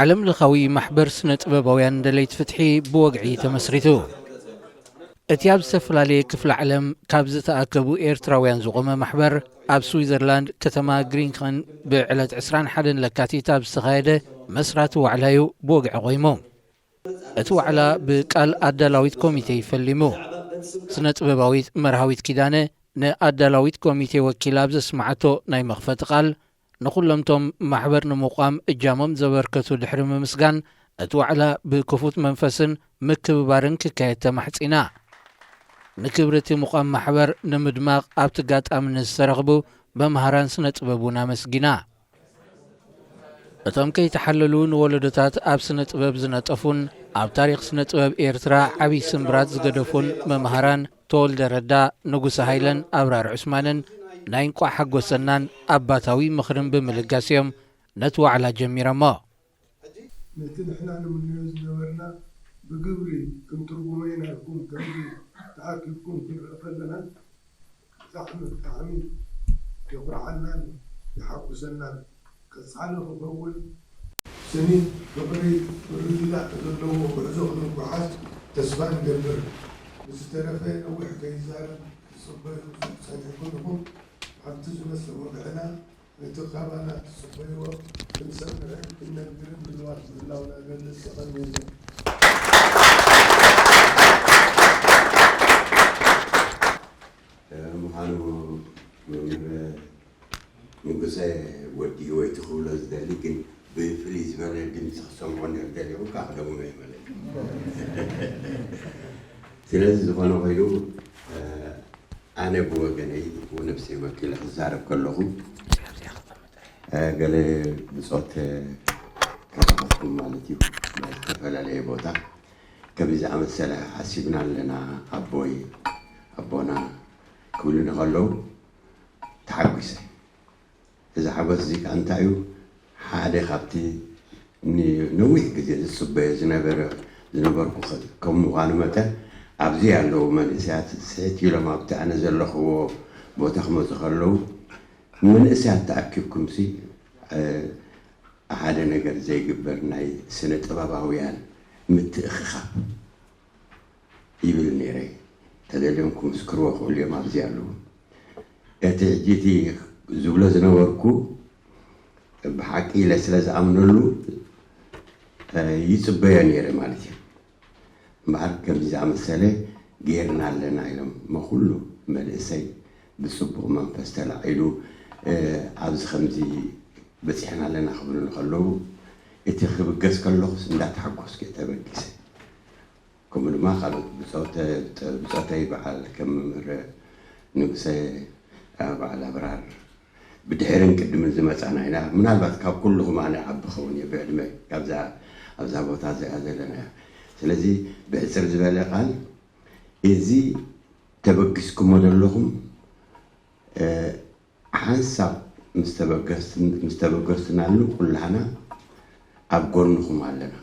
ዓለም ለኻዊ ማሕበር ስነ ጥበባውያን ደለይቲ ፍትሒ ብወግዒ ተመስሪቱ። እቲ ኣብ ዝተፈላለየ ክፍለ ዓለም ካብ ዝተኣከቡ ኤርትራውያን ዝቖመ ማሕበር፣ ኣብ ስዊዘርላንድ ከተማ ግሪንኸን ብዕለት ዕስራን ሓደን ለካቲት ኣብ ዝተኻየደ መስራቲ ዋዕላ እዩ ብወግዒ ቆይሙ። እቲ ዋዕላ ብቃል ኣዳላዊት ኮሚቴ ይፈሊሙ። ስነ ጥበባዊት መርሃዊት ኪዳነ ንኣዳላዊት ኮሚቴ ወኪላ ኣብ ዘስማዓቶ ናይ መኽፈቲ ቃል፣ ንኹሎምቶም ማሕበር ንምቋም እጃሞም ዘበርከቱ ድሕሪ ምምስጋን፣ እቲ ዋዕላ ብክፉት መንፈስን ምክብባርን ክካየድ ተማሕጺና። ንክብሪ እቲ ምቋም ማሕበር ንምድማቕ ኣብቲ ኣጋጣሚ ንዝተረኽቡ መምሃራን ስነ ጥበብ እውን ኣመስጊና። እቶም ከይተሓለሉ ንወለዶታት ኣብ ስነ ጥበብ ዝነጠፉን ኣብ ታሪኽ ስነ ጥበብ ኤርትራ ዓብዪ ስምብራት ዝገደፉን መምሃራን ተወልደ ረዳ፣ ንጉሰ ሃይለን ኣብራር ዑስማንን ናይ እንቋዕ ሓጎሰናን ኣባታዊ ምኽርን ብምልጋስ እዮም ነቲ ዋዕላ ጀሚሮሞ። ሕጂ ነቲ ንሕና ንምንዮ ዝነበርና ብግብሪ ክንትርጉሞ ኢና ኢልኩም ከምዚ ተኣኪብኩም ክንርኢ ከለና ብጣዕሚ ብጣዕሚ የኹርዓናን የሓጉሰናን። ቀጻሊ ክኸውን ስኒት ፍቕሪ ምርድዳእ ዘለዎ ጉዕዞ ክንጓዓዝ ተስፋ ንገብር። ብዝተረፈ ነዊሕ ከይዛረብ ክትጽበዩ ጸኒሕኩም ኢኹም። ኣብቲ ዝመስል ወግዕና ነቲ ካባና ትጽበይዎ ክንሰምዕን ክንነግርን ድልዋት ምህላውና እገልጽ። የቐንየለይ። ምዃኑ መምህር ንጉሰ ወዲእዎ እዩ ክብሎ ዝደሊ፣ ግን ብፍልይ ዝበለ ድምፂ ክሰምዖ እንድሕር ደሊኹ ከዓ ክደግሞ እየ ማለት እዩ። ስለዚ ዝኾነ ኮይኑ፣ ኣነ ብወገነይ ብነብሰይ ወኪለ ክዛረብ ከለኹ፣ ገለ ብፆት ከረኸብኩም ማለት እዩ፣ ናብ ዝተፈላለየ ቦታ ከምዚ ዝኣመሰለ ሓሲብና ኣለና ኣቦይ ኣቦና ክብሉኒ ከለዉ ተሓጒሰ። እዚ ሓጎስ እዚ ከዓ እንታይ እዩ? ሓደ ካብቲ ንነዊሕ ግዜ ዝጽበዮ ዝነበረ ዝነበርኩ ከም ምዃኑ መጠን፣ ኣብዚ ኣለዉ መንእሰያት ስሕት ኢሎም ኣብቲ ኣነ ዘለኽዎ ቦታ ክመጹ ከለዉ፣ መንእሰያት ተኣኪብኩምሲ ሓደ ነገር ዘይግበር ናይ ስነ ጥበባውያን ምትእኽኻብ ይብል ነይረ። ተደልዮም ክምስክርዎ ክእሉ እዮም፣ ኣብዚ ኣለዉ። እቲ ሕጂ እቲ ዝብሎ ዝነበርኩ ብሓቂ ኢለ ስለ ዝኣምነሉ ይጽበዮ ነይረ ማለት እዩ። እምበኣር ከምዚ ዝኣመሰለ ጌርና ኣለና ኢሎም እሞ ኩሉ መንእሰይ ብጽቡቕ መንፈስ ተላዒሉ፣ ኣብዚ ከምዚ በጺሕና ኣለና ክብሉ ከለዉ፣ እቲ ክብገስ ከለኹስ እንዳተሓጎስኩ እየ ተበጊሰ። ከምኡ ድማ ካልኦት ብጾተ-፣ ብጾተይ በዓል ከም መምህር ንጉሰ፣ በዓል ኣብራር ብድሕርን ቅድምን ዝመጻና ኢና። ምናልባት ካብ ኩልኹም ኣነ ዓቢ ኸውን እየ ብዕድመ ካብዛ፣ ኣብዛ ቦታ እዚኣ ዘለና እያ። ስለዚ ብሕጽር ዝበለ ቃል እዚ ተበጊስኩሞ ዘለኹም፣ እ፣ ሓንሳብ ምስ ተበገስ-፣ ምስ ተበገስናሉ ኩላህና ኣብ ጎንኹም ኣለና።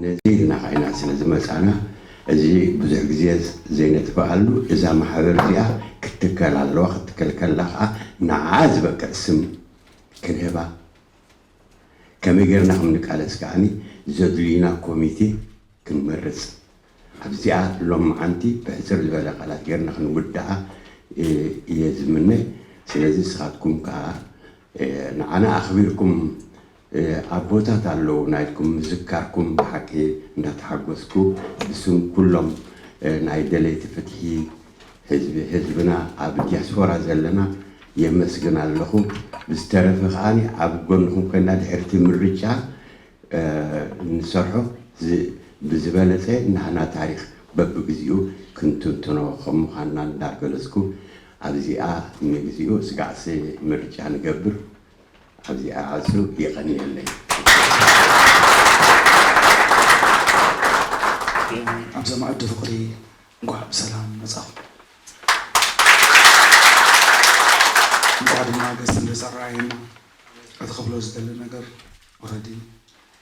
ነዚ ኢልና ኸዓ ኢና ስለ ዝመጻና፣ እዚ ብዙሕ ግዜ ዘይነጥፍኣሉ፣ እዛ ማሕበር እዚኣ ክትትከል ኣለዋ፣ ክትትከል ከላ ኸዓ ንዓ ዝበቅዕ ስም ክንህባ፣ ከመይ ጌርና ከም ንቃለስ ከዓኒ ዘድልዩና ኮሚቴ ክንመርጽ፣ ኣብዚኣ ሎመዓንቲ ብሕጽር ዝበለ ቃላት ጌርና ክንውድኣ፣ እ፣ እየ ዝምነ። ስለዚ ንስኻትኩም ከኣ፣ እ፣ ንዓና ኣኽቢርኩም፣ እ፣ ኣቦታት ኣለዉ ናይልኩም ምዝካርኩም ብሓቂ እንዳተሓጎስኩ ብስም ኩሎም፣ እ፣ ናይ ደለይቲ ፍትሒ ህዝቢ፣ ህዝብና ኣብ ዲያስፖራ ዘለና የመስግን ኣለኹ። ብዝተረፈ ከኣ ኣብ ጎንኹም ኮይና ድሕርቲ ምርጫ እ፣ እንሰርሖ ዝ-፣ ብዝበለጸ ናህና ታሪኽ በብግዚኡ ክንትንትኖ ከም ምዃንና እንዳገለጽኩ፣ ኣብዚኣ ንግዚኡ ስጋዕሲ ምርጫ ንገብር። ኣብዚኣ ዓጹ። የቐንየለይ። ኣብዛ መኣዲ ፍቕሪ እንኳዕ ብሰላም መጻኹም። እንኳዕ ድማ ገጽ እንደ ጸራየና። እቲ ክብሎ ዝደሊ ነገር ኦረዲ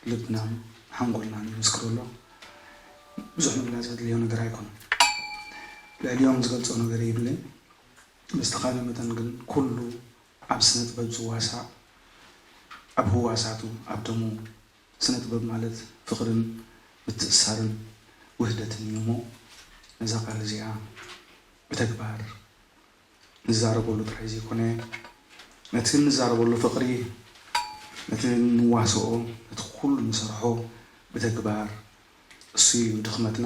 ልብናን ሓንጎልናን ይምስክሮ ኣሎ። ብዙሕ ምግላጽ ዘድልዮ ነገር ኣይኮነን። ልዕሊኦም ዝገልጾ ነገር የብለይን። ብዝተኻለ መጠን ግን ኩሉ ኣብ ስነ ጥበብ ዝዋሳእ፣ ኣብ ህዋሳቱ፣ ኣብ ደሙ ስነ ጥበብ ማለት ፍቕርን ምትእስሳርን ውህደትን እዩ እሞ፣ ነዛ ቃል እዚኣ ብተግባር ንዛረበሉ ጥራይ ዘይኮነ፣ ነቲ እንዛረበሉ ፍቕሪ፣ ነቲ እንዋስኦ፣ ነቲ ኩሉ ንሰርሖ ብተግባር፣ እሱ እዩ ድኽመትና፣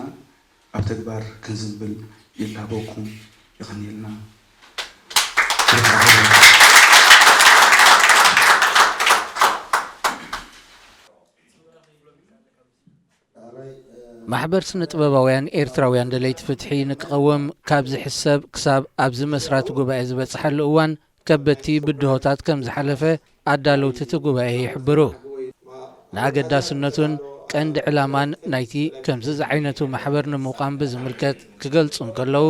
ኣብ ተግባር ክንዝንብል ይላበወኩም። የቐንየልና። ማሕበር ስነ ጥበባውያን ኤርትራውያን ደለይቲ ፍትሒ ንክቐውም ካብ ዝሕሰብ ክሳብ ኣብዚ መስራቲ ጉባኤ ዝበጽሓሉ እዋን ከበድቲ ብድሆታት ከም ዝሓለፈ ኣዳለውቲ እቲ ጉባኤ ይሕብሩ። ንኣገዳስነቱን ቀንዲ ዕላማን ናይቲ ከምዚ ዝዓይነቱ ማሕበር ንምቋም ብዝምልከት ክገልጹ እንከለዉ፣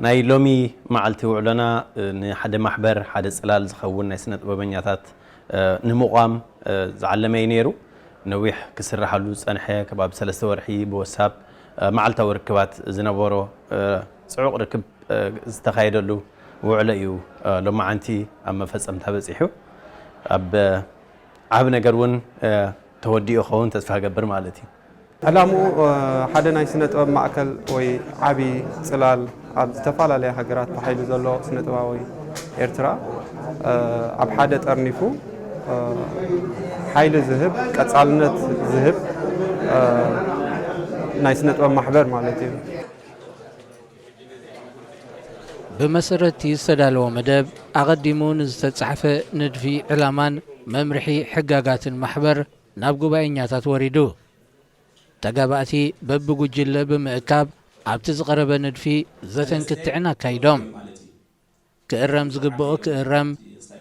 ናይ ሎሚ መዓልቲ ውዕሎና ንሓደ ማሕበር ሓደ ጽላል ዝኸውን ናይ ስነ ጥበበኛታት ንምቋም ዝዓለመ እዩ ነይሩ። ነዊሕ ክስርሓሉ ዝጸንሐ ከባቢ ሰለስተ ወርሒ ብወሳብ መዓልታዊ ርክባት ዝነበሮ ጽዑቕ ርክብ ዝተኻየደሉ ውዕሎ እዩ ሎማዓንቲ ኣብ መፈጸምታ በጺሑ። ኣብ ዓቢ ነገር እውን ተወዲኡ ይኸውን ተስፋ ገብር ማለት እዩ። ዕላምኡ ሓደ ናይ ስነ ጥበብ ማእከል ወይ ዓቢ ጽላል ኣብ ዝተፈላለያ ሃገራት ተሓይሉ ዘሎ ስነ ጥባዊ ኤርትራ ኣብ ሓደ ጠርኒፉ ሓይሊ ዝህብ ቀጻልነት ዝህብ ናይ ስነ ጥበብ ማሕበር ማለት እዩ። ብመሰረት እቲ ዝተዳለወ መደብ ኣቐዲሙ ንዝተጻሕፈ ንድፊ ዕላማን መምርሒ ሕጋጋትን ማሕበር ናብ ጉባኤኛታት ወሪዱ። ተጋባእቲ በብጉጅለ ብምእካብ ኣብቲ ዝቐረበ ንድፊ ዘተን ክትዕን ኣካይዶም። ክእረም ዝግብኦ ክእረም፣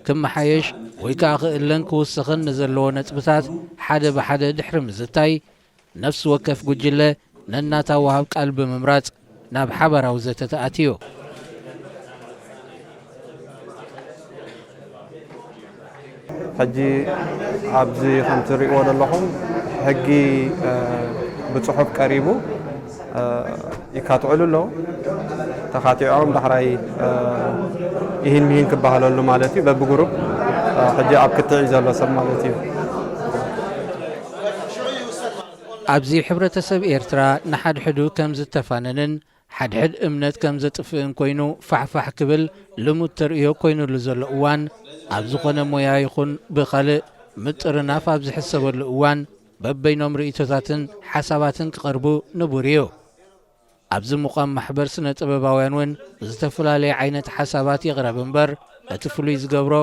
ክመሓየሽ ወይ ከኣ ክእለን ክውሰኽን ንዘለዎ ነጥብታት ሓደ ብሓደ ድሕሪ ምዝታይ፣ ነፍሲ ወከፍ ጉጅለ ነናታ ወሃብ ቃል ብምምራጽ ናብ ሓባራዊ ዘተ ተኣትዩ። ሕጂ ኣብዚ ከም ትሪእዎ ዘለኹም ሕጊ ብፅሑፍ ቀሪቡ ይካትዑሉ ኣለዉ። ተኻቲዖም ዳሕራይ ኢሂን ሚሂን ክበሃለሉ ማለት እዩ። በብግሩፕ ሕጂ ኣብ ክትዕ እዩ ዘሎ ሰብ ማለት እዩ። ኣብዚ ሕብረተሰብ ኤርትራ ንሓድሕዱ ከም ዝተፋነንን ሓድሕድ እምነት ከም ዘጥፍእን ኮይኑ ፋሕፋሕ ክብል ልሙድ ተርእዮ ኮይኑሉ ዘሎ እዋን፣ ኣብ ዝኾነ ሞያ ይኹን ብኻልእ ምጥርናፍ ኣብ ዝሕሰበሉ እዋን በበይኖም ርእይቶታትን ሓሳባትን ክቐርቡ ንቡር እዩ። ኣብዚ ምቋም ማሕበር ስነ ጥበባውያን እውን ዝተፈላለየ ዓይነት ሓሳባት ይቕረብ እምበር እቲ ፍሉይ ዝገብሮ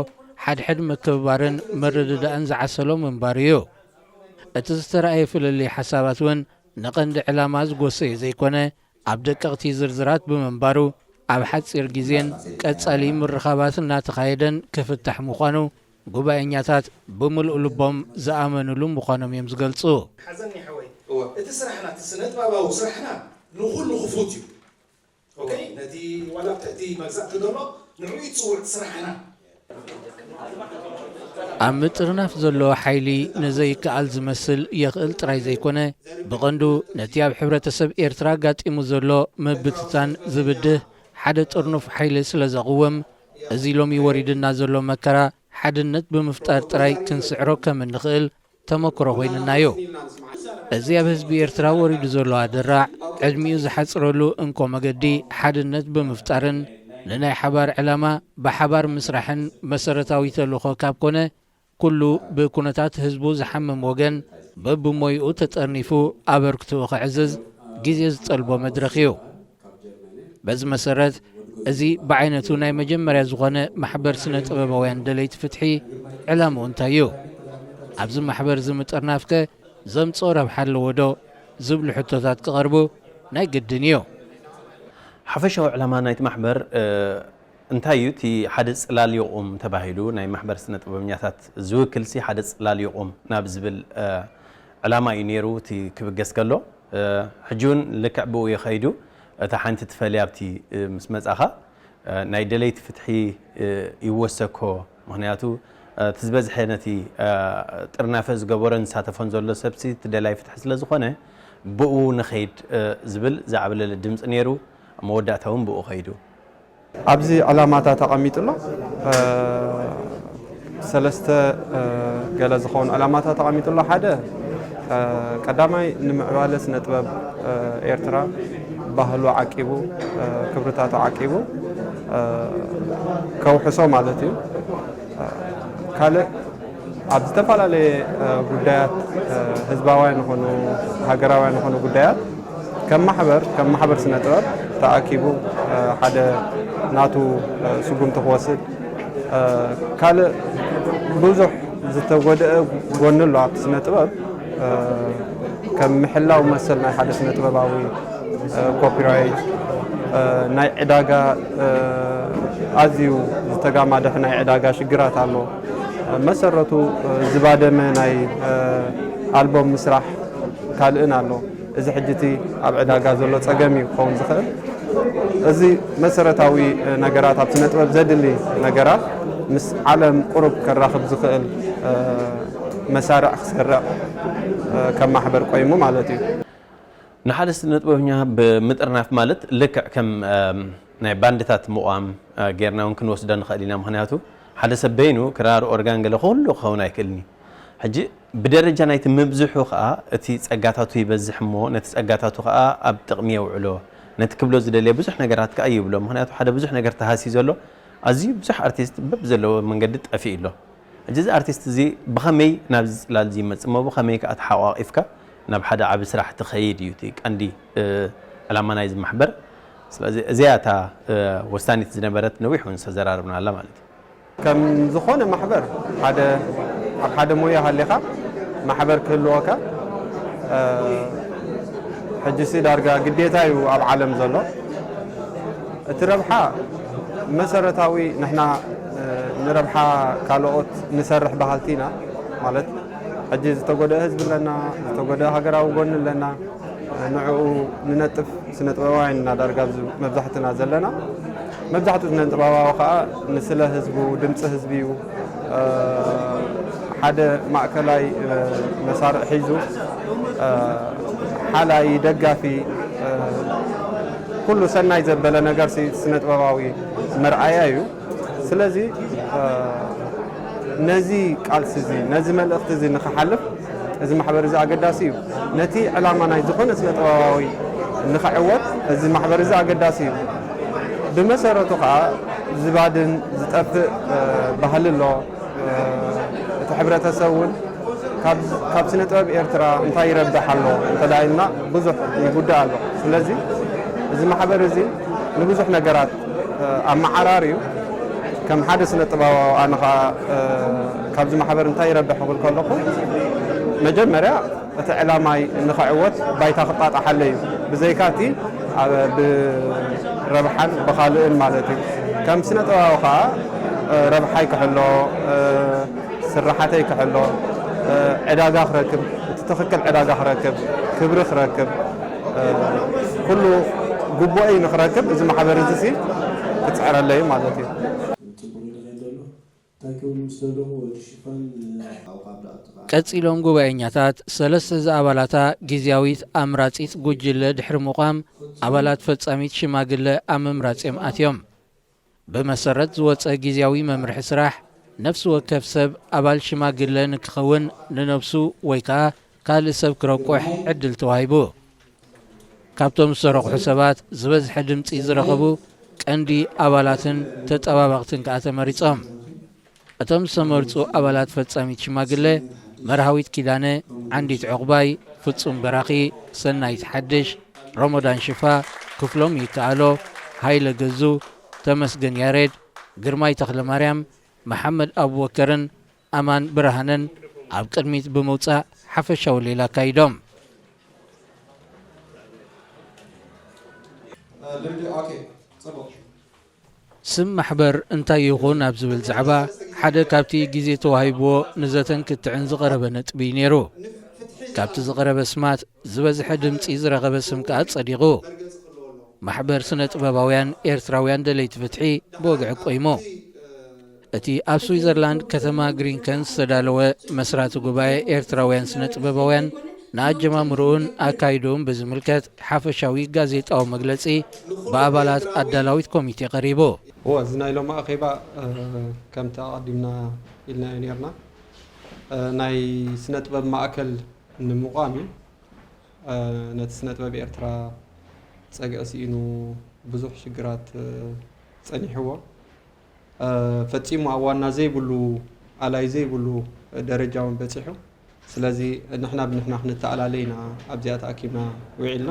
ሓድሕድ ምክብባርን ምርድዳእን ዝዓሰሎ ምንባሩ እዩ። እቲ ዝተራእየ ፍልልይ ሓሳባት እውን ንቐንዲ ዕላማ ዝጎሰየ ዘይኮነ ኣብ ደቀቕቲ ዝርዝራት ብምንባሩ ኣብ ሓፂር ግዜን ቀፃሊ ምርኻባት እናተኻየደን ክፍታሕ ምዃኑ ጉባኤኛታት ብምሉእ ልቦም ዝኣመንሉ ምዃኖም እዮም ዝገልፁ። ሓዘኒ ሓወይ፣ እቲ ስራሕና እቲ ስነጥበባዊ ስራሕና ንኹሉ ክፉት እዩ። ኦኬ፣ ነቲ ዋላ ኣብ ትሕቲ መግዛእቲ ዘሎ ንዕኡ ይፅውዕ እቲ ስራሕና። ኣብ ምጥርናፍ ዘሎ ሓይሊ ንዘይከኣል ዝመስል የኽእል ጥራይ ዘይኮነ፣ ብቐንዱ ነቲ ኣብ ሕብረተሰብ ኤርትራ ኣጋጢሙ ዘሎ ምብትታን ዝብድህ ሓደ ጥርኑፍ ሓይሊ ስለ ዘቕውም፣ እዚ ሎሚ ወሪድና ዘሎ መከራ ሓድነት ብምፍጣር ጥራይ ክንስዕሮ ከም እንኽእል ተመክሮ ኮይንና እዩ። እዚ ኣብ ህዝቢ ኤርትራ ወሪዱ ዘሎ ኣደራዕ ዕድሚኡ ዝሓጽረሉ እንኮ መገዲ ሓድነት ብምፍጣርን ንናይ ሓባር ዕላማ ብሓባር ምስራሕን መሰረታዊ ተልእኾ ካብ ኮነ፣ ኩሉ ብኩነታት ህዝቡ ዝሓምም ወገን በብሞይኡ ተጠርኒፉ ኣበርክትኡ ከዕዝዝ ግዜ ዝጠልቦ መድረኽ እዩ። በዚ መሰረት፣ እዚ ብዓይነቱ ናይ መጀመርያ ዝኾነ ማሕበር ስነ ጥበባውያን ደለይቲ ፍትሒ ዕላምኡ እንታይ እዩ? ኣብዚ ማሕበር እዚ ምጥርናፍከ ዘምጽኦ ረብሓ ኣለዎ ዶ? ዝብሉ ሕቶታት ክቐርቡ ናይ ግድን እዩ። ሓፈሻዊ ዕላማ ናይቲ ማሕበር እንታይ እዩ? እቲ ሓደ ጽላል ይቑም ተባሂሉ ናይ ማሕበር ስነ ጥበበኛታት ዝውክልሲ ሓደ ጽላል ይቑም ናብ ዝብል ዕላማ እዩ ነይሩ እቲ ክብገስ ከሎ። ሕጂ እውን ልክዕ ብኡ እዩ ከይዱ። እታ ሓንቲ ትፈልያ ኣብቲ ምስ መጻኻ ናይ ደለይቲ ፍትሒ ይወሰኮ። ምኽንያቱ እቲ ዝበዝሐ ነቲ ጥርናፈ ዝገበሮን ዝሳተፎን ዘሎ ሰብሲ እቲ ደላይ ፍትሒ ስለ ዝኾነ ብኡ ንኸይድ ዝብል ዝዓብለለ ድምፂ ነይሩ። ኣብ መወዳእታ እውን ብኡ ከይዱ። ኣብዚ ዕላማታት ኣቐሚጡ ኣሎ። ሰለስተ ገለ ዝኸውን ዕላማታት ኣቐሚጡ ኣሎ። ሓደ ቀዳማይ ንምዕባለ ስነ ጥበብ ኤርትራ ባህሉ ዓቂቡ፣ ክብርታቱ ዓቂቡ ከውሕሶ ማለት እዩ። ካልእ ኣብ ዝተፈላለየ ጉዳያት፣ ህዝባውያን ይኹኑ ሃገራውያን ይኹኑ ጉዳያት ከም ማሕበር፣ ከም ማሕበር ስነ ጥበብ ተኣኪቡ ሓደ ናቱ ስጉምቲ ክወስድ፣ ካልእ ብዙሕ ዝተጎድአ ጎኒ ኣሎ ኣብቲ ስነ ጥበብ። ከም ምሕላው መሰል ናይ ሓደ ስነ ጥበባዊ፣ ኮፒራይት፣ ናይ ዕዳጋ፣ ኣዝዩ ዝተጋማደሐ ናይ ዕዳጋ ሽግራት ኣሎ። መሰረቱ ዝባደመ ናይ ኣልቦም ምስራሕ ካልእን ኣሎ። እዚ ሕጂ እቲ ኣብ ዕዳጋ ዘሎ ጸገም እዩ ክኸውን ዝኽእል። እዚ መሰረታዊ ነገራት ኣብ ስነ ጥበብ ዘድሊ ነገራት ምስ ዓለም ቁሩብ ከራኽብ ዝኽእል መሳርዕ ክሰርዕ ከም ማሕበር ቆይሙ ማለት እዩ። ንሓደ ስነ ጥበብኛ ብምጥርናፍ ማለት ልክዕ ከም ናይ ባንድታት ምቋም ጌርና እውን ክንወስዶ ንኽእል ኢና። ምኽንያቱ ሓደ ሰብ በይኑ ክራር ኦርጋን ገለ ኩሉ ክኸውን ኣይክእልን እዩ። ሕጂ ብደረጃ ናይቲ ምብዝሑ ከዓ እቲ ጸጋታቱ ይበዝሕ እሞ ነቲ ጸጋታቱ ከዓ ኣብ ጥቕሚ የውዕሎ። ነቲ ክብሎ ዝደልየ ብዙሕ ነገራት ከዓ ይብሎ። ምኽንያቱ ሓደ ብዙሕ ነገር ተሃስዩ ዘሎ ኣዝዩ ብዙሕ ኣርቲስት በብዘለዎ መንገዲ ጠፊኡ ኣሎ። ሕጂ እዚ ኣርቲስት እዚ ብኸመይ ናብዚ ጽላል እዚ ይመጽእ እሞ ብኸመይ ከዓ ተሓቋቒፍካ ናብ ሓደ ዓቢ ስራሕ ትኸይድ እዩ እቲ ቀንዲ ዕላማ ናይዚ ማሕበር። ስለዚ እዚኣ እታ ወሳኒት ዝነበረት ነዊሕ እውን ዝተዘራረብናላ ማለት እዩ። ከም ዝኾነ ማሕበር ሓደ ኣብ ሓደ ሞያ ሃሊኻ ማሕበር ክህልወካ ሕጂ ሲ ዳርጋ ግዴታ እዩ ኣብ ዓለም ዘሎ። እቲ ረብሓ መሰረታዊ ንሕና ንረብሓ ካልኦት ንሰርሕ በሃልቲ ኢና። ማለት ሕጂ ዝተጎደአ ህዝቢ ኣለና፣ ዝተጎደአ ሃገራዊ ጎኒ ኣለና። ንዕኡ ንነጥፍ ስነ ጥበባውያን ኢና ዳርጋ ኣብዚ መብዛሕትና ዘለና። መብዛሕትኡ ስነ ጥበባዊ ከዓ ንስለ ህዝቡ ድምፂ ህዝቢ እዩ። ሓደ ማእከላይ መሳርዕ ሒዙ ሓላይ ደጋፊ ኩሉ ሰናይ ዘበለ ነገር ስነ ጥበባዊ መርኣያ እዩ። ስለዚ ነዚ ቃልሲ እዚ ነዚ መልእኽቲ እዚ ንክሓልፍ እዚ ማሕበር እዚ ኣገዳሲ እዩ። ነቲ ዕላማ ናይ ዝኾነ ስነ ጥበባዊ ንኽዕወት እዚ ማሕበር እዚ ኣገዳሲ እዩ። ብመሰረቱ ከዓ ዝባድን ዝጠፍእ ባህሊ ኣሎ። እቲ ሕብረተሰብ እውን ካብ ስነ ጥበብ ኤርትራ እንታይ ይረብሕ ኣሎ እንተዳ ኢልና ብዙሕ ይጉዳእ ኣሎ። ስለዚ እዚ ማሕበር እዚ ንብዙሕ ነገራት ኣመዓራርዩ ከም ሓደ ስነ ጥበባዊ ኣነ ከዓ ካብዚ ማሕበር እንታይ ይረብሕ ክብል ከለኹ መጀመርያ እቲ ዕላማይ ንኽዕወት ባይታ ክጣጣሓለ እዩ። ብዘይካ እቲ ብረብሓን ብኻልእን ማለት እዩ። ከም ስነ ጥበባዊ ከዓ ረብሓይ ክሕሎ፣ ስራሓተይ ክሕሎ፣ ዕዳጋ ክረክብ፣ እቲ ትኽክል ዕዳጋ ክረክብ፣ ክብሪ ክረክብ፣ ኩሉ ግቡአይ ንክረክብ እዚ ማሕበር እዚ ክፅዕረለይ ማለት እዩ። ቀጺሎም ጉባኤኛታት ሰለስተ ዝኣባላታ ግዝያዊት ኣምራጺት ጉጅለ ድሕሪ ምቋም ኣባላት ፈጻሚት ሽማግለ ኣብ ምምራጽ እዮም ኣትዮም። ብመሰረት ዝወጸ ግዝያዊ መምርሒ ስራሕ ነፍሲ ወከፍ ሰብ ኣባል ሽማግለ ንክኸውን ንነብሱ ወይ ከኣ ካልእ ሰብ ክረቁሕ ዕድል ተዋሂቡ። ካብቶም ዝተረቑሑ ሰባት ዝበዝሐ ድምጺ ዝረኸቡ ቀንዲ ኣባላትን ተጠባባቕትን ከኣ ተመሪጾም። እቶም ዝተመርጹ ኣባላት ፈጻሚት ሽማግለ መርሃዊት ኪዳነ፣ ዓንዲት ዑቕባይ፣ ፍጹም በራኺ፣ ሰናይት ሓድሽ፣ ሮሞዳን ሽፋ፣ ክፍሎም ይከኣሎ፣ ሃይለ ገዙ፣ ተመስገን ያሬድ፣ ግርማይ ተኽለማርያም፣ መሓመድ ኣቡበከርን ኣማን ብርሃነን ኣብ ቅድሚት ብምውጻእ ሓፈሻዊ ሌላ ኣካይዶም። ስም ማሕበር እንታይ ይኹን ኣብ ዝብል ዛዕባ ሓደ ካብቲ ግዜ ተዋሂብዎ ንዘተን ክትዕን ዝቐረበ ነጥቢ እዩ ነይሩ። ካብቲ ዝቐረበ ስማት ዝበዝሐ ድምጺ ዝረኸበ ስም ከኣ ጸዲቑ። ማሕበር ስነ ጥበባውያን ኤርትራውያን ደለይቲ ፍትሒ ብወግዒ ቆይሙ። እቲ ኣብ ስዊዘርላንድ ከተማ ግሪንከን ዝተዳለወ መስራቲ ጉባኤ ኤርትራውያን ስነ ጥበባውያን ንኣጀማምርኡን ኣካይድኡን ብዝምልከት ሓፈሻዊ ጋዜጣዊ መግለጺ ብኣባላት ኣዳላዊት ኮሚቴ ቀሪቡ። እወ፣ እዚ ናይ ሎሚ ኣኼባ ከምቲ ኣቐዲምና ኢልናዮ ነርና ናይ ስነ ጥበብ ማእከል ንምቋም እዩ። ነቲ ስነ ጥበብ ኤርትራ ጸግዒ ስኢኑ ብዙሕ ሽግራት ጸኒሕዎ፣ ፈጺሙ ኣብ ዋና ዘይብሉ፣ ኣላይ ዘይብሉ ደረጃ እውን በጺሑ። ስለዚ ንሕና ብንሕና ክንተኣላለ ኢና ኣብዚኣ ተኣኪብና ውዒልና።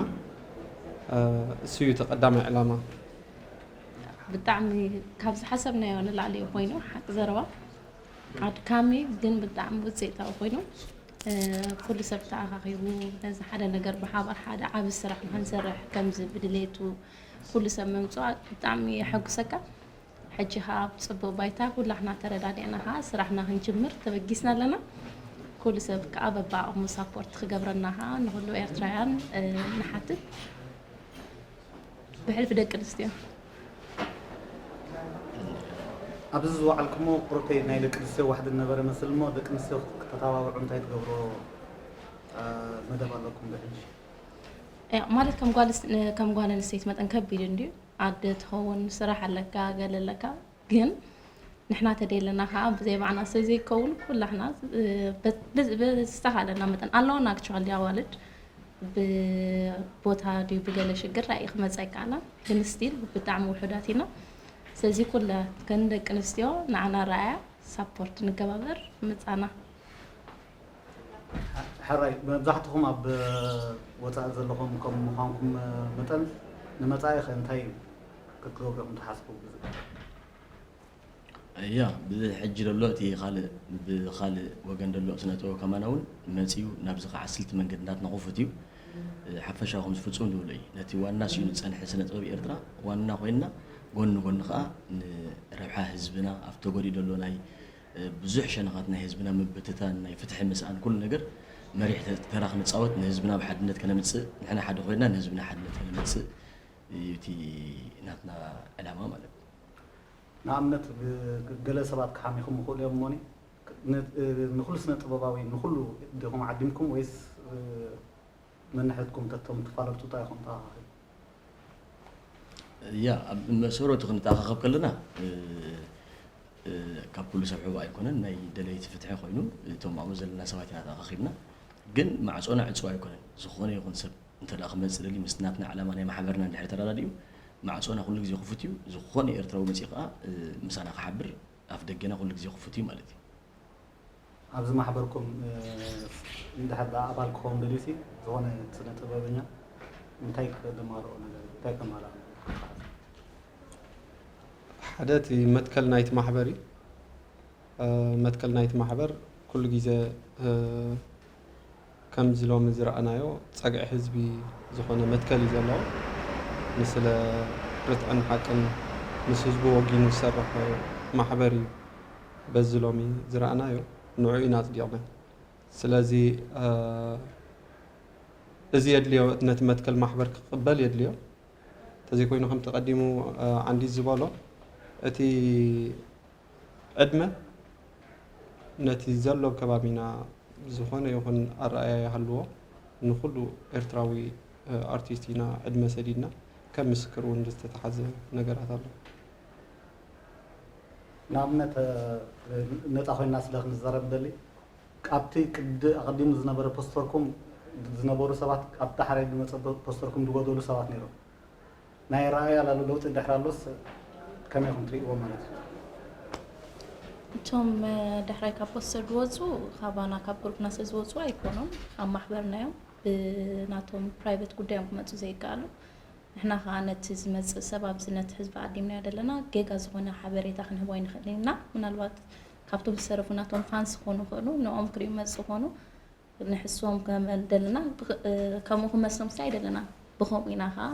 እሱ እዩ እቲ ቀዳማይ ዕላማ። ብጣዕሚ ካብ ዝሓሰብናዮ ንላዕሊ እዩ ኮይኑ፣ ሓቂ ዘረባ ኣድካሚ ግን ብጣዕሚ ውፅኢታዊ ኮይኑ፣ ኩሉ ሰብ ተኣኻኺቡ ነዚ ሓደ ነገር ብሓባር ሓደ ዓቢ ስራሕ ንክንሰርሕ ከምዚ ብድሌቱ ኩሉ ሰብ ምምፅኡ ብጣዕሚ የሐጉሰካ። ሕጂ ከዓ ብፅቡቅ ባይታ ኩላሕና ተረዳዲእና ከዓ ስራሕና ክንጅምር ተበጊስና ኣለና። ኩሉ ሰብ ከዓ በብዓቅሙ ሳፖርት ክገብረና ከዓ ንኩሉ ኤርትራውያን ንሓትት። ብሕልፊ ደቂ ኣንስትዮ ኣብዚ ዝወዓልኩሞ ቁሩብተይ ናይ ደቂ ኣንስትዮ ዋሕዲ ነበረ መስል እሞ ደቂ ኣንስትዮ ክተተባብዑ እንታይ ትገብሮ መደብ ኣለኩም ብሕጂ? ማለት ከም ጓል ኣንስተይቲ መጠን ከቢድ እንድዩ። ኣደ ትኸውን ስራሕ ኣለካ ገለ ኣለካ ግን ንሕና ተደለና ከዓ ብዘይ ባዕና ስለ ዘይከውን ኩላሕና ብዝተኻለና መጠን ኣለውና actually ኣዋልድ ብቦታ ድዩ ብገለ ሽግር ራእይ ክመፃ ይከኣላ ግን still ብጣዕሚ ውሑዳት ኢና። ስለዚ ኩላትክን ደቂ ኣንስትዮ ንዓና ረኣያ ሳፖርት ንገባበር ምፃና። ሕራይ መብዛሕትኹም ኣብ ወፃኢ ዘለኹም ከም ምዃንኩም መጠን ንመፃኢ ኸ እንታይ ክትገብሩ ኢኹም ትሓስቡ? እያ ብሕጂ ዘሎ እቲ ካልእ ብካልእ ወገን ዘሎ ስነ ጥበብ ከማና እውን መፂኡ ናብዚ ከዓ ስልቲ መንገዲ ናትና ክፉት እዩ። ሓፈሻ ከም ዝፍፁም ዝብሎ እዩ ነቲ ዋና ስዩ ዝፀንሐ ስነ ጥበብ ኤርትራ ዋና ኮይንና ጎኒ ጎኒ ከዓ ንረብሓ ህዝብና ኣብቲ ተጎዲኡ ዘሎ ናይ ብዙሕ ሸነኻት ናይ ህዝብና ምብትታን ናይ ፍትሒ ምስኣን ኩሉ ነገር መሪሕ ተራ ክንፃወት ንህዝብና ብሓድነት ከነምፅእ ንሕና ሓደ ኮይንና ንህዝብና ሓድነት ከነምፅእ እዩ እቲ ናትና ዕላማ ማለት እዩ። ንኣብነት ገለ ሰባት ክሓሚኹም ይኽእሉ እዮም እሞኒ ንኩሉ ስነ ጥበባዊ ንኩሉ ዲኹም ዓዲምኩም ወይስ ነንሕድኩም ተቶም ትፋለጡ እንታይ ኢኹም ተኣኻኺቡ? እያ ኣብ መሰረቱ ክንተኣኻኸብ ከለና ካብ ኩሉ ሰብ ሕቡእ ኣይኮነን ናይ ደለይቲ ፍትሒ ኮይኑ እቶም ኣብኡ ዘለና ሰባት ኢና ተኣኻኺብና ግን ማዕፆና ዕፅው ኣይኮነን ዝኾነ ይኹን ሰብ እንተ ክመፅእ ደልዩ ምስቲ ናትና ዕላማ ናይ ማሕበርና እንድሕር ተረዳዲኡ ማዕፆና ኩሉ ግዜ ክፉት እዩ ዝኾነ ኤርትራዊ መፂኡ ከዓ ምሳና ክሓብር ኣፍ ደገና ኩሉ ግዜ ክፉት እዩ ማለት እዩ። ኣብዚ ማሕበርኩም እንድሕር ደኣ ኣባል ክኸውን ደልዩሲ ዝኾነ ስነ ጥበበኛ እንታይ ከማልኦ ነገር እንታይ ከማልኣ ሓደ እቲ መትከል ናይቲ ማሕበር እዩ። መትከል ናይቲ ማሕበር ኩሉ ግዜ ከምዚ ሎሚ ዝረኣናዮ ጸግዒ ህዝቢ ዝኾነ መትከል እዩ ዘለዎ። ንስለ ርትዕን ሓቅን ምስ ህዝቡ ወጊኑ ዝሰርሕ ማሕበር እዩ። በዚ ሎሚ ዝረኣናዮ ንዕኡ ኢና ኣጽዲቕና። ስለዚ እዚ የድልዮ፣ ነቲ መትከል ማሕበር ክቕበል የድልዮ። እንተዘይኮይኑ ከምቲ ቀዲሙ ዓንዲት ዝበሎ እቲ ዕድመ ነቲ ዘሎ ከባቢና ዝኾነ ይኹን ኣረኣእያ ይሃልዎ ንኹሉ ኤርትራዊ ኣርቲስት ኢና ዕድመ ሰዲድና ከም ምስክር እውን ዝተተሓዘ ነገራት ኣሎ። ንኣብነት ነፃ ኮይና ስለ ክንዛረብ ደሊ ኣብቲ ቅዲ ኣቐዲሙ ዝነበረ ፖስተርኩም ዝነበሩ ሰባት ኣብ ዳሕራይ ዝመፀ ፖስተርኩም ዝጎደሉ ሰባት ነይሮም። ናይ ረኣያ ላሉ ለውጢ ድሕሪ ኣሎስ ከመይ ኢኹም ትርእይዎ ማለት እዩ? እቶም ዳሕራይ ካብ ፖስተር ዝወፁ ካባና ካብ ግሩፕና ስለ ዝወፁ ኣይኮኑን፣ ካብ ማሕበርና እዮም። ብናቶም ፕራይቨት ጉዳዮም ክመፁ ዘይከኣሉ። ንሕና ከዓ ነቲ ዝመፅእ ሰብ ኣብዚ ነቲ ህዝቢ ዓዲምናዮ ዘለና ጌጋ ዝኾነ ሓበሬታ ክንህቦ ኣይንኽእልን ኢና። ምናልባት ካብቶም ዝተረፉ ናቶም ፋንስ ክኾኑ ይኽእሉ፣ ንኦም ክርእዩ መፅእ ክኾኑ ንሕስቦም ከመል ደለና ከምኡ ክመስሎም ስታይ ደለና ብከምኡ ኢና ከዓ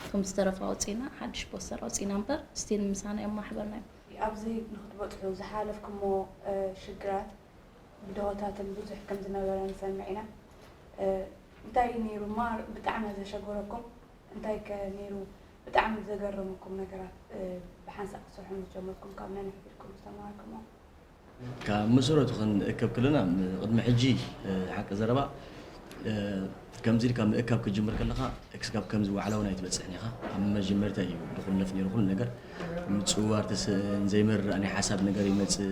እቶም ዝተረፉ ኣውፅእና ሓድሽ ፖስተር ኣውፅእና እምበር ስቲል ምሳና እዮም ማሕበርና እዮም። ኣብዚ ንክትበፅሑ ዝሓለፍኩሞ ሽግራት ብደሆታትን ብዙሕ ከም ዝነበረ ንሰምዕ ኢና። እንታይ ነይሩ እማ ብጣዕሚ ዘሸገረኩም? እንታይ ከ ነይሩ ብጣዕሚ ዘገረመኩም ነገራት ብሓንሳእ ክትሰርሑ ምስ ጀመርኩም ካብ ነንሕድሕድኩም ዝተማሃርኩሞ? ካብ መሰረቱ ክንእከብ ከለና ቅድሚ ሕጂ ሓቂ ዘረባ ከምዚ ኢልካ ምእካብ ክትጅምር ከለኻ ክስካብ ከምዚ ዋዕላ እውን ኣይትበፅሕን ኢኻ። ኣብ መጀመርታ እዩ ድኹለፍ ነይሩ ኩሉ ነገር ምፅውዋር ተስእን ዘይመርእ ናይ ሓሳብ ነገር ይመፅእ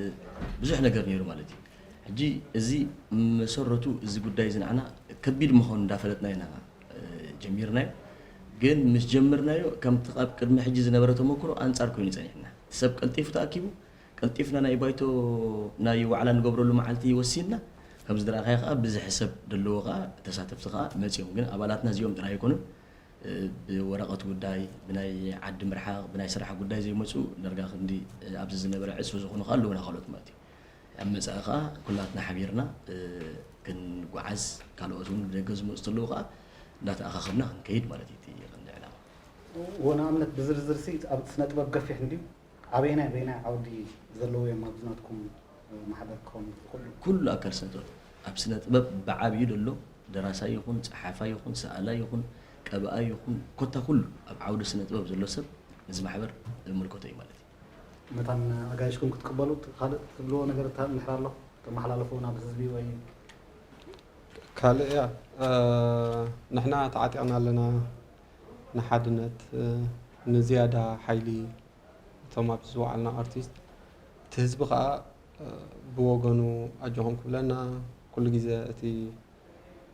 ብዙሕ ነገር ነይሩ ማለት እዩ። ሕጂ እዚ መሰረቱ፣ እዚ ጉዳይ እዚ ንዓና ከቢድ ምዃኑ እንዳፈለጥና ኢና ጀሚርናዮ። ግን ምስ ጀመርናዮ፣ ከምቲ ኣብ ቅድሚ ሕጂ ዝነበረ ተመክሮ ኣንጻር ኮይኑ ጸኒሕና። እቲ ሰብ ቀልጢፉ ተኣኪቡ፣ ቀልጢፍና ናይ ባይቶ ናይ ዋዕላ ንገብረሉ መዓልቲ ወሲንና። ከምዚ ዝረኣኻዮ ከኣ ብዝሒ ሰብ ዘለዎ ከኣ ተሳተፍቲ ከኣ መጺኦም። ግን ኣባላትና እዚኦም ጥራይ ኣይኮኑን። ብወረቐት ጉዳይ፣ ብናይ ዓዲ ምርሓቕ፣ ብናይ ስራሕ ጉዳይ ዘይመጹ፣ ዳርጋ ክንዲ ኣብዚ ዝነበረ ዕጽፊ ዝኾኑ ከኣ ኣለዉና ካልኦት ማለት እዩ። ኣብ መጻኢ ከኣ ኩላትና ሓቢርና ክንጓዓዝ፣ ካልኦት እውን ብደገ ዝመጹ ዘለዉ ከኣ እንዳተኣኻኸብና ክንከይድ ማለት እዩ እቲ ቀንዲ ዕላማ። ወንኣብነት ብዝርዝር ሲ ኣብ ስነ ጥበብ ገፊሕ እንድዩ ኣበየናይ በየናይ ዓውዲ ዘለዉ እዮም ኣብዚ ናትኩም ማሕበር ክኾኑ ዝኽእሉ? ኩሉ ኣካል ስነ ጥበብ ኣብ ስነ ጥበብ ብዓብዩ ደሎ፣ ደራሳይ ይኹን፣ ጸሓፋይ ይኹን፣ ሰኣላይ ይኹን፣ ቀብኣይ ይኹን፣ ኮታ ኩሉ ኣብ ዓውዲ ስነ ጥበብ ዘሎ ሰብ ነዚ ማሕበር ዝምልከቶ እዩ ማለት እዩ። መታን ኣጋይሽኩም ክትቅበሉ ካልእ ትብልዎ ነገር እንድሕር ኣሎ ተመሓላልፉ ናብ ህዝቢ ወይ? ካልእ እያ ንሕና ተዓጢቕና ኣለና ንሓድነት ንዝያዳ ሓይሊ እቶም ኣብዚ ዝወዓልና ኣርቲስት እቲ ህዝቢ ከዓ ብወገኑ ኣጆኹም ክብለና ኩሉ ግዜ እቲ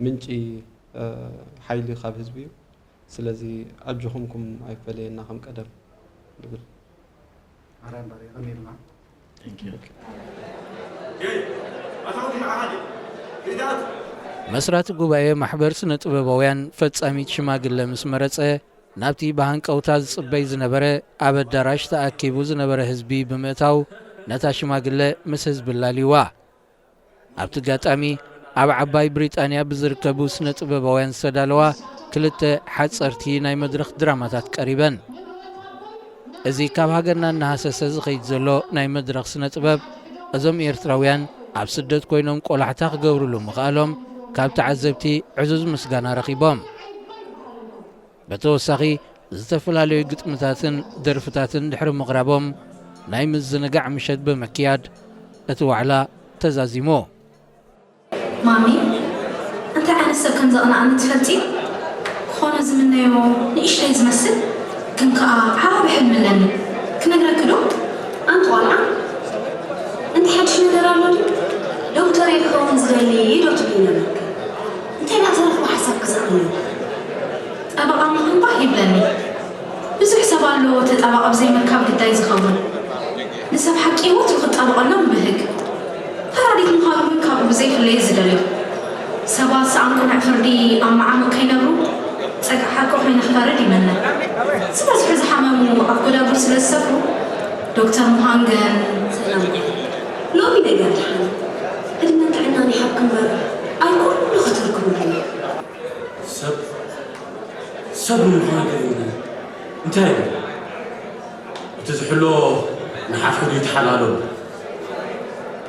ምንጪ ሓይሊ ካብ ህዝቢ እዩ። ስለዚ ኣጆኹምኩም ኣይፈለየና ከም ቀደም ንብል። ኣርያ እምበር የቐንየልና። መስራቲ ጉባኤ ማሕበር ስነ ጥበባውያን ፈጻሚት ሽማግለ ምስ መረጸ ናብቲ ብሃንቀውታ ዝጽበይ ዝነበረ ኣብ ኣዳራሽ ተኣኪቡ ዝነበረ ህዝቢ ብምእታው ነታ ሽማግለ ምስ ህዝቢ ኣላልይዋ። ኣብቲ ኣጋጣሚ ኣብ ዓባይ ብሪጣንያ ብዝርከቡ ስነ ጥበባውያን ዝተዳለዋ ክልተ ሓጸርቲ ናይ መድረኽ ድራማታት ቀሪበን። እዚ ካብ ሃገርና እናሃሰሰ ዝኸይድ ዘሎ ናይ መድረኽ ስነ ጥበብ እዞም ኤርትራውያን ኣብ ስደት ኮይኖም ቆላሕታ ክገብርሉ ምኽኣሎም ካብ ተዓዘብቲ ዕዙዝ ምስጋና ረኺቦም። ብተወሳኺ ዝተፈላለዩ ግጥምታትን ደርፍታትን ድሕሪ ምቕራቦም ናይ ምዝንጋዕ ምሸት ብምክያድ እቲ ዋዕላ ተዛዚሙ። ማሚ እንታይ ዓይነት ሰብ ከም ዘቕንኣኒ ትፈልጢ? ክኾኖ ዝምነዮ ንእሽተይ ዝመስል ግን ከኣ ዓቢ ሕልሚ ኣለኒ። ክነግረኪ ዶ? ኣንቲ ቆልዓ፣ እንታይ ሓድሽ ነገር ኣሎ ድዩ? ዶክተር እየ ክኸውን ዝደሊ ዶ ትብሊ ነበርኪ? እንታይ ደኣ ተረኽቦ ሓሳብ ክስእን እዩ? ጠበቓ ምዃን ባህ ይብለኒ። ብዙሕ ሰብ ኣሎ ተጣባቒ ብዘይምርካብ ግዳይ ዝኸውን። ንሰብ ሓቂ ወትሩ ክጣበቐሎም ይብህግ። ፈራዲት ምዃኑ እውን ካብኡ ብዘይፍለ እየ ዝደልዮ። ሰባት ሰኣን ቅኑዕ ፍርዲ ኣብ መዓሙቕ ከይነብሩ ጸግዒ ሓቂ ኮይኑ ክፈርድ ይመነ። ዝበዝሑ ዝሓመሙ ኣብ ጎዳጉዲ ስለ ዝሰፍሩ ዶክተር ምዃን ግን። ሰላም ሎሚ ነገር ደሓን ዕድመን ጥዕናን ይሃብኪ እምበር ኣይ ኩሉ ክትርክብሉ። ሰብ ሰብ ንምዃን ከ እንታይ እዩ? እቲ ዝሕሎ ንሓድሕዱ ይተሓላሎ።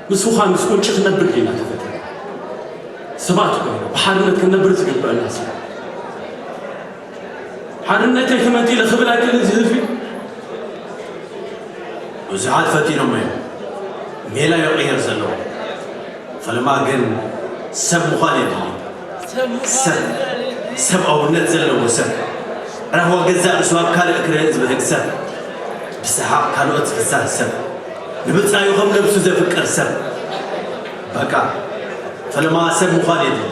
ምስ ውኻ ምስ ቁንጪ ክነብር ዲና ተፈጢርና? ሰባት እኮ ኢና ብሓርነት ክንነብር ዝግበአና ሰብ። ሓርነተይ ተመንጢለ ክብል ኣይክእልን እዚ ህዝቢ። ብዙሓት ፈቲኖሞ እዮም። ሜላ እዩ ክቕየር ዘለዎ። ፈለማ ግን ሰብ ምዃን የድሊ። ሰብ፣ ሰብኣውነት ዘለዎ ሰብ። ራህዋ ገዛእ ርእሱ ኣብ ካልእ ክርኢ ዝብህግ ሰብ። ብሰሓቕ ካልኦት ዝፍሳህ ሰብ። ንብጻዩ ከም ነብሱ ዘፍቅር ሰብ። በቃ፣ ፈለማ ሰብ ምዃን የድሊ።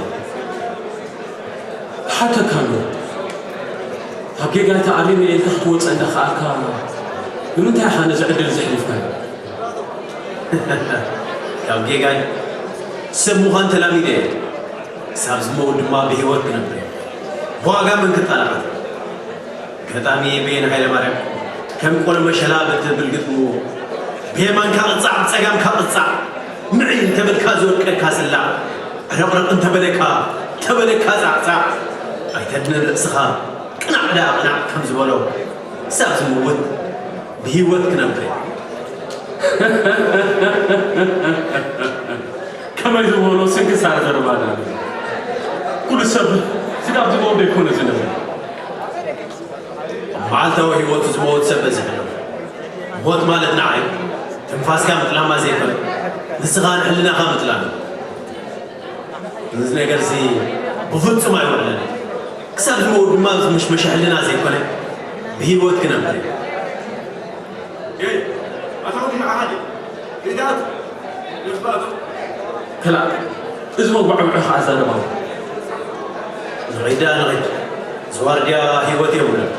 ሓተካ ኣሎ። ካብ ጌጋይ ተኣሪመ እየ ኢልካ ክትወጸ እንዳኸኣልካ ንምንታይ ኢኻ ነዚ ዕድል ዘሕሊፍካዮ? ካብ ጌጋይ ሰብ ምዃን ተላሚደ እየ። ክሳብ ዝመውት ድማ ብህይወት ክነብር እየ። ብዋጋ መን ክጣላዓት? ገጣሚ በየነ ሃይለማርያም ከም ቆሎ መሸላ ብትብል ግጥሙ ብየማንካ ቅጻዕ ብጸጋምካ ቅጻዕ ምዕይ እንተበልካ ዝወድቀካ ስላዕ ዕረቕረቕ እንተበለካ ተበለካ ጻዕጻዕ ኣይተድንን ርእስኻ ቅናዕ ደኣ ቅናዕ ከም ዝበሎ ክሳብ ዝምውት ብህይወት ክነብር እየ። ከመይ ዝበሎ ስንክሳር ዘረባ ዳ ኩሉ ሰብ ስጋብ ዝመውት ዘይኮነ ዝነብር። መዓልታዊ ህይወቱ ዝመውት ሰብ በዚሑ ኣሎ። ሞት ማለት ንዓይ ትንፋስካ ምጥላማ ዘይኮነ ንስኻ ንሕልናኻ ምጥላም እዩ። እዚ ነገር እዚ ብፍጹም ኣይውዕልን። ክሳብ ዝመውት ድማ ዝምሽመሸ ሕልና ዘይኮነ ብህይወት ክነብር እዩ። ኣታዊ ንዓኻ ድዩ? ሪዳት እዚ መጓዕብዒ ከዓ ዛረባዊ ንኸይዳ ንኸይድ ዝዋርድያ ህይወት የብሉን።